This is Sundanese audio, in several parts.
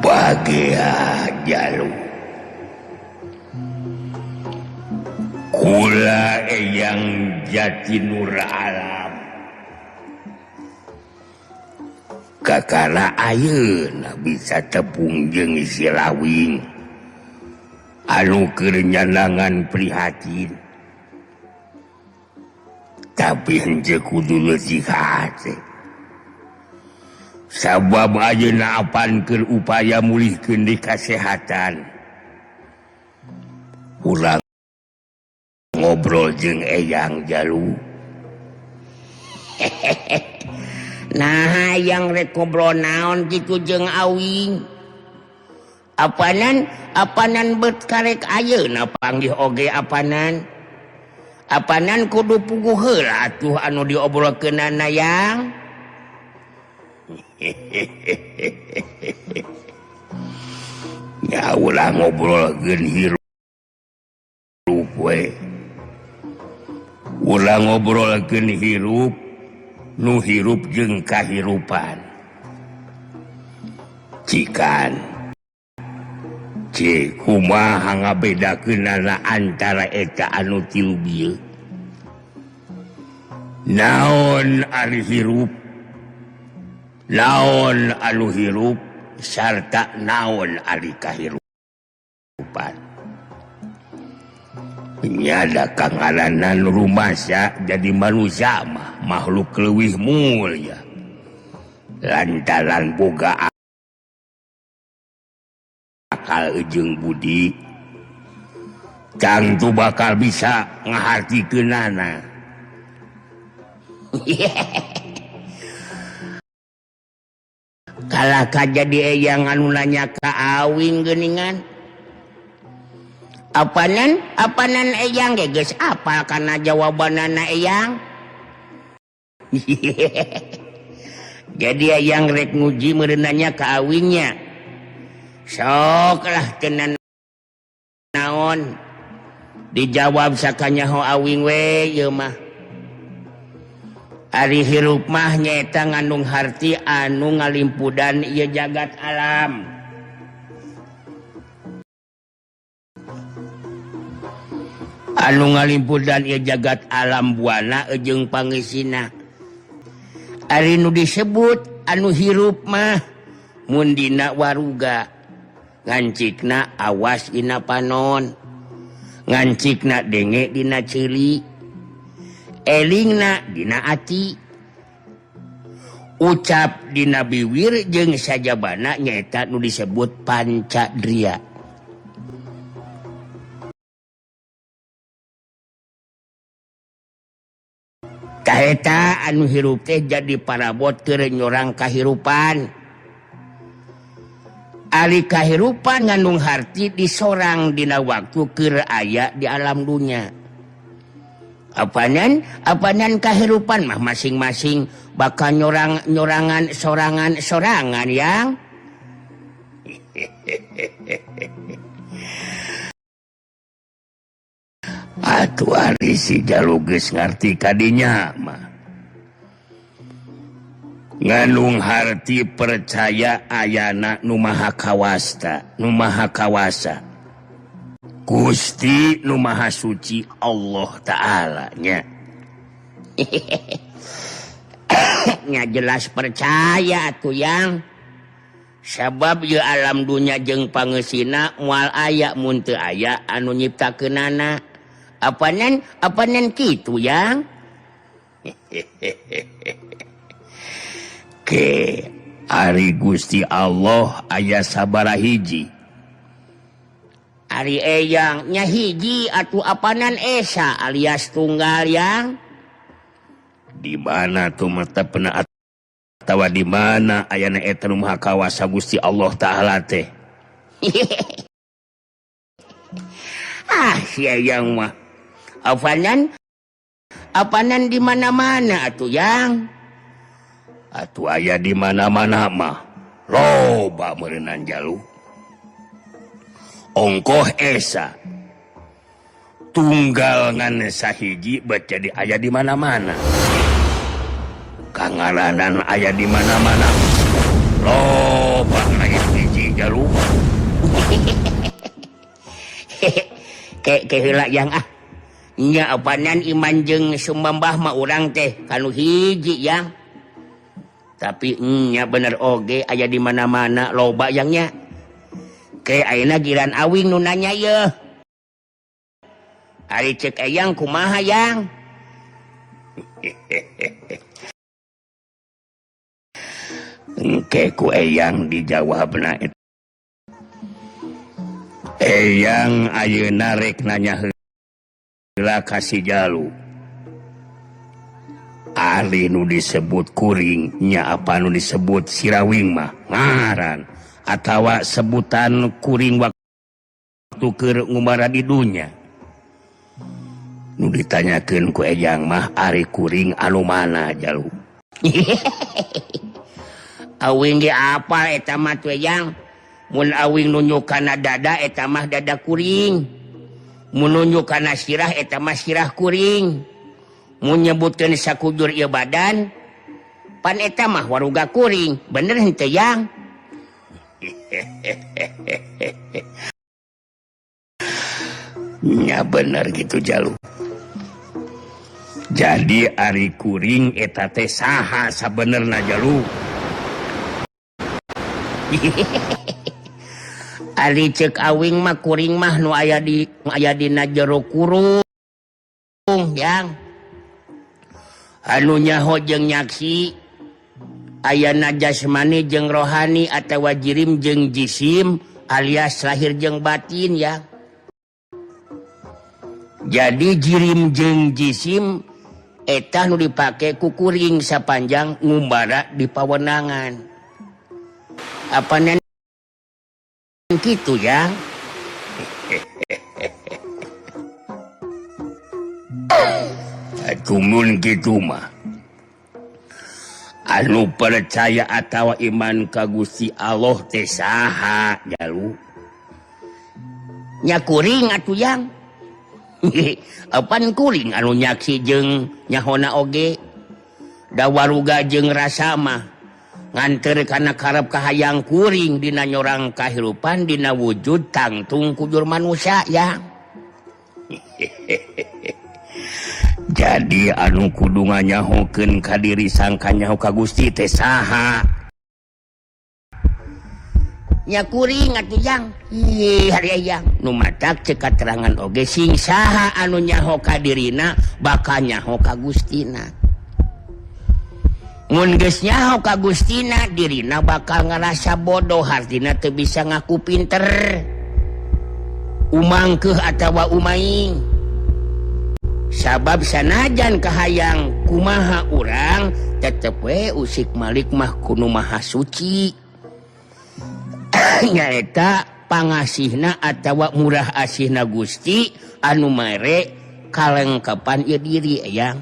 Bagia jalu kula Eyang Jatinur alam kakara ayeuna bisa tepung jeung silawing anu keur nyanangan prihatin tapi henteu kudu leutik hate sabab ayeuna apan keur upaya mulihkeun di kasehatan urang ngobrol jeung Eyang Jalu. Nah yang rek ngobrol naon kitu jeung awing apanan apanan bet karek ayeuna panggih oge apanan apanan kudu puguh heula atuh anu diobrolkeunana yang. Nya ulah ngobrolkeun hirup we, ulah ngobrolkeun hirup nu hirup jeung kahirupan cikan cik kumaha ngabedakeunana antara eta anu tilu bieu naon ari hirup naon anu hirup sarta naon ari kahirupan nyada kangaranan rumasa jadi manusia mah makhluk leuwih mulia lantaran boga akal jeung budi tangtu bakal bisa ngahartikeunana. Kalah ka jadi Eyang anu nanya ka awing geuningan apanan apanan Eyang ge geus apal kana jawabanana Eyang. Jadi Eyang rek nguji meureunanya ka awingnya sok lah tenan naon dijawab sakanyaho awing we ieu mah. Ari hirup mah nyaeta ngandung harti anu ngalimpudan ieu jagat alam. Anu ngalimpudan ieu jagat alam buana jeung pangeusina. Ari nu disebut anu hirup mah mun dina waruga ngancikna awas dina panon, ngancikna denge dina ceuli, elingna dina ati, ucap dina biwir jeung sajabana nyaeta nu disebut pancadria. Kaheta anu hirup teh jadi parabot keur nyorang kahirupan. Ari kahirupan ngandung harti disorang dina waktu keur aya di alam dunya. Apanan apanan kahirupan mah masing-masing bakal nyorang nyorangan sorangan sorangan yang. Atuh ari si Jalu geus ngarti kadinya mah ngandung harti percaya ayana nu maha kawasta nu maha kawasa Gusti nu maha suci Allah Ta'ala nya. Nya jelas percaya atuh yang sabab ieu alam dunya jeung pangeusina moal aya mun teu aya anu nyiptakeunana. Apanan apanan kitu yang. Ke ari Gusti Allah aya sabaraha hiji? Ari Eyang nya hiji atuh apanan esa alias tunggal yang. Di mana tuh mata pena atawa di mana ayana eta nu maha kawasa Gusti Allah Ta'ala teh? Ah si Eyang mah apanan apanan di mana-mana atuh yang. Atuh aya di mana-mana mah loba meureunan jalu. Ongkoh esa tunggal ngan sahiji bet jadi aya di mana-mana. Kangaranan aya di mana-mana. Loba lain hiji Jalu. Ke heula yang ah. Nya apanan iman jeung sumembah mah urang teh kanu hiji yang. Tapi nya bener oge aya di mana-mana loba yang nya. Ke ayeuna giran awing nu nanya yeuh. Ari cek eyang kumaha yang? Engke ku eyang dijawabna eta. Eyang ayeuna rek nanya heula ka si Jalu. Ari nu disebut kuring nya apa nu disebut sirawing mah ngaran atawa sebutan kuring waktu keur ngumbara di dunya. Nu ditanyakeun ku eyang mah ari kuring anu mana Jalu. Awing ge apal eta mah tuh eyang. Mun awing nunjuk kana dada eta mah dada kuring. Mun nunjuk kana sirah eta mah sirah kuring. Mun nyebutkeun sakujur ieu badan pan eta mah waruga kuring. Bener henteu yang? Nya bener gitu Jalu. Jadi ari kuring eta teh saha sabenerna Jalu? Ari cek awing mah kuring mah nu aya di aya dina jero kurung yang anu nyaho jeung nyaksi ayana jasmani jeung rohani atawa jirim jeung jisim alias lahir jeung batin ya. Jadi jirim jeung jisim eta nu dipake ku kuring sapanjang ngumbara di pawenangan. Apa gitu ya? Kumun gitu mah. Anu percaya atawa iman ka Gusti Allah teh saha Jalu? Nya kuring atuh yang. Apan kuring anu nyaksi jeung nyahona oge. Da waruga jeung rasa mah nganter kana karep kahayang kuring dina nyorang kahirupan dina wujud tangtung kujur manusia ya. Jadi anu kudu nganyahokeun ka diri sangka nyaho ka Gusti teh saha? Nya kuring atuh yang. Ih hari yang nu matak cek katerangan oge sing saha anu nyaho ka dirina bakal nyaho ka Gustina. Mun geus nyaho ka Gustina dirina bakal ngarasa bodoh hartina teu bisa ngaku pinter. Umangkeuh atawa umaing. Sabab sanajan kahayang kumaha urang tetep we usik malik mah kudu maha suci. Nyaeta pangasihna atawa murah asihna Gusti anu mere kalengkepan ieu diri eyang.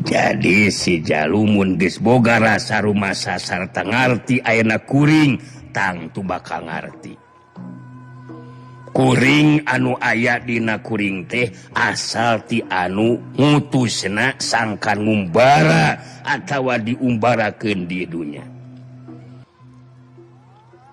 Jadi si Jalu mun geus boga rasa rumasa sarta ngarti ayeuna kuring tangtu bakal ngarti. Kuring anu aya dina kuring teh asal ti anu ngutusna sangkan ngumbara atawa diumbarakeun di dunya.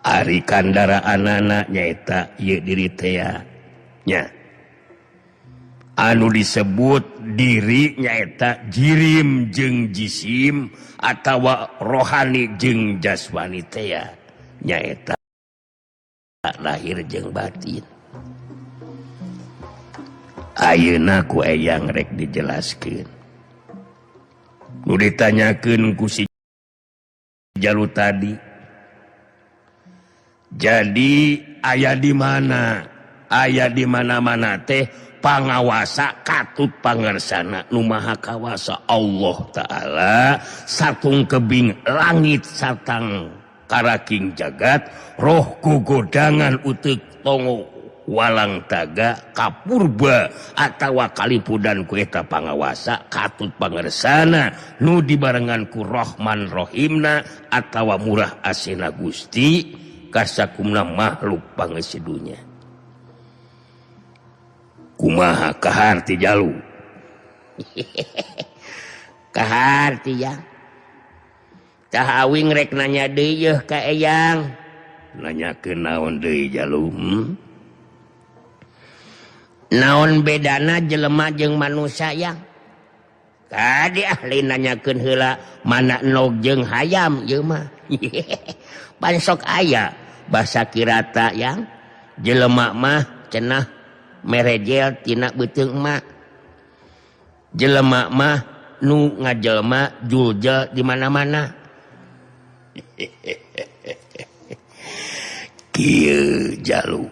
Ari kandaraanana nyaeta ieu diri teh nya. Anu disebut diri nyaeta jirim jeung jisim atawa rohani jeung jasmani teh nyaeta lahir jeung batin. Ayeuna ku eyang rek dijelaskeun. Nu ditanyakeun ku si Jalu tadi. Jadi aya di mana? Aya di mana-mana teh pangawasa katut pangersana nu maha kawasa Allah Ta'ala satung kebing langit satang karaking jagat roh gogodangan uteuk tongo walang taga kapurba atawa kalipudan ku eta pangawasa katut pangersana nu dibarengan ku Rahman Rohimna atawa murah asina Gusti kasakumna makhluk pangeusi dunya. Kumaha kaharti Jalu? Kaharti ya. Tah awing rek nanya deui yeuh ka eyang. Nanyakeun naon deui Jalu? Naon bedana jelema jeung manusia yang? Tadi ahli nanyakeun heula mana nog jeung hayam ieu mah. Pan sok aya basa kirata yang jelema mah cenah merejel tina beuteung emak. Jelema mah nu ngajelma juljel di mana-mana. Kieu Jalu.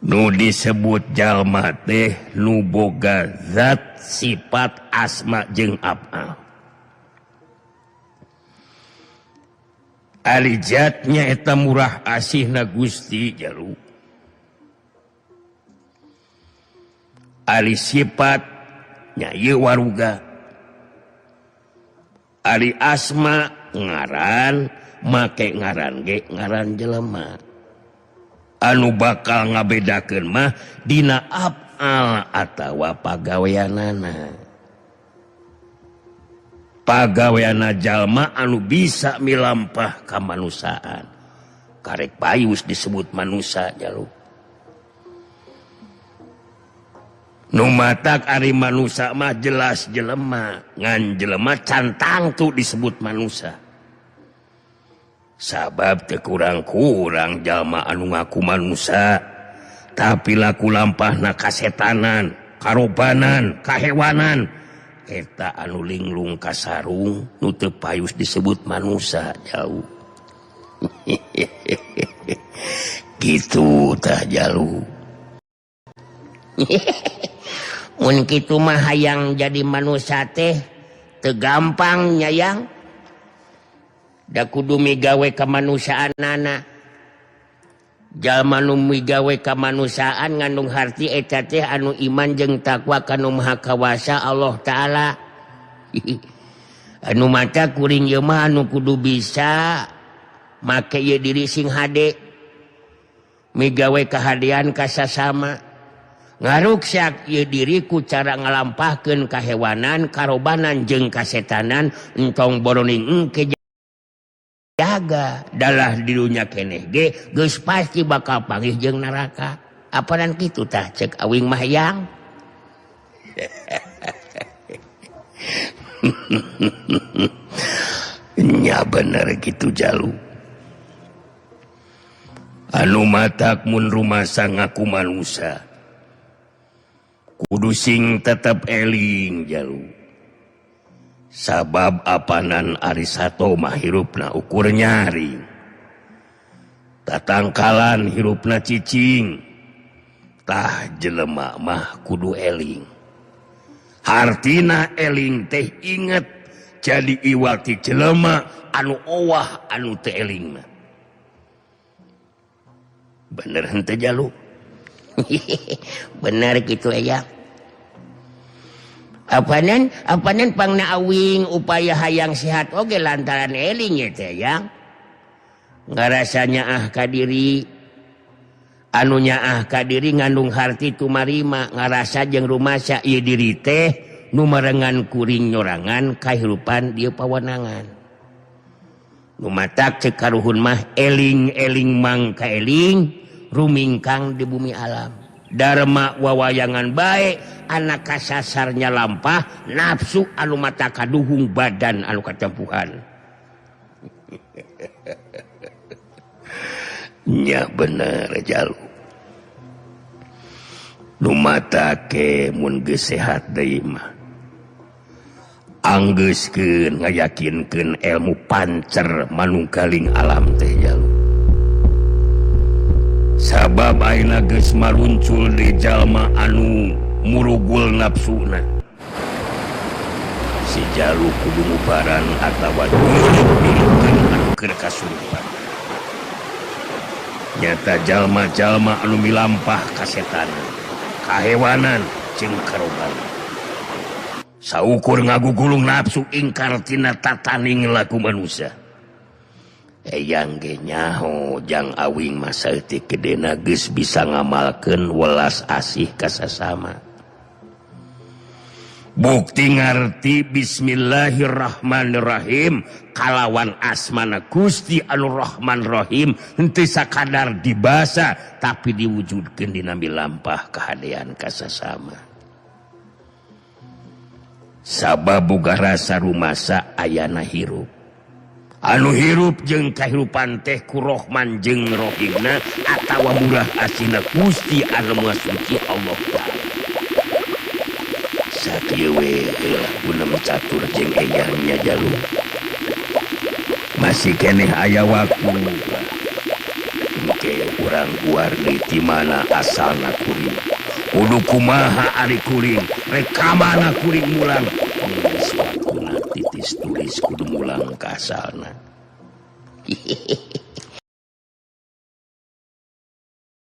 Nu disebut jalma teh nu boga zat sifat asma jeung af'al. Ari zatnya eta murah asihna Gusti Jalu. Ari sifat nya ieu waruga. Ari asma ngaran make ngaran ge ngaran jelema. Anu bakal ngabedakeun mah dina af'al atawa pagaweanana. Pagaweana jalma anu bisa milampah kamanusiaan. Karek payus disebut manusia Jalu. Nu matak ari manusia mah jelas jelema, ngan jelema can tangtu disebut manusia. Sabab teu kurang-kurang jalma anu ngaku manusia tapi laku lampahna kasetanan, karobanan, kahewanan eta anu linglung kasarung nu teu payus disebut manusia jauh. Gitu tah Jalu. Mun kitu mah hayang jadi manusia teh teu gampang nya yang. Da kudu migawe kamanusiaanana. Jalma nu migawe kamanusiaan ngandung harti eta teh anu iman jeung takwa ka nu Maha Kawasa Allah Ta'ala. Anu mata kuring ieu mah anu kudu bisa make ieu diri sing hade. Migawe kahadean ka sasama. Ngaruksak ieu diri ku cara ngalampahkeun kahewanan, karobanan jeung kasetanan entong boroning engke jaga dalah di dunya keneh ge geus pasti bakal panggih jeung neraka. Apanan kitu tah cek awing mah yang. Nya bener kitu Jalu. Anu matak mun rumasa ngaku manusia kudu sing tetep eling Jalu. Sabab apanan ari sato mah hirupna ukur nyaring. Tatangkalan hirupna cicing. Tah jelema mah kudu eling. Hartina eling teh inget jadi iwati jelema anu owah anu teu eling mah. Bener henteu Jalu? Bener kitu aya. Apanan apanan pangna awing upaya hayang sehat oge lantaran eling ye teh yang. Ngarasanya ah ka diri anu nyaah ka diri ngandung harti tumarima ngarasa jeung rumasa ieu diri teh nu marengan kuring nyorangan kahirupan dieu pawenangan. Nu matak cek karuhun mah eling-eling mangka eling rumingkang di bumi alam. Dharma wawayangan bae anak kasasarnya lampah nafsu anu mata kaduhung badan anu katempuhan. Nya bener Jalu. Nu mata ke mun geus sehat deui mah anggeuskeun ngayakinkeun ilmu pancer manunggaling alam teh Jalu. Sabab ayeuna geus maruncul di jalma anu murugul nafsuna. Si Jalu kudu ngubaran atawa nyurup-nyurupkeun anu keur kasurupan. Nyata jalma-jalma anu milampah kasetanan, kahewanan jeung karobanan. Saukur ngagugulung nafsu ingkar tina tataning laku manusia. Eyang ge nyaho jang awing mah saeutik gedena geus bisa ngamalkeun welas asih ka sasama. Bukti ngarti Bismillahirrahmanirrahim kalawan asmana Gusti anu Rahman Rahim henteu sakadar dibasa tapi diwujudkeun dina milampah kahadean ka sasama. Sabab boga rasa rumasa ayana hirup. Anu hirup jeung kahirupan teh ku Rohman jeung Rohimna atawa murah asina Gusti anu Maha Suci Allah Ta'ala. Sakieu we guna catur jeung eyangnya jalu. Masih keneh aya waktu. Engke urang guar deui ti mana asalna kuring. Kudu kumaha ari kuring, rek ka mana kuring mulang. Geus waktuna titis tulis kudu mulang ka asalna.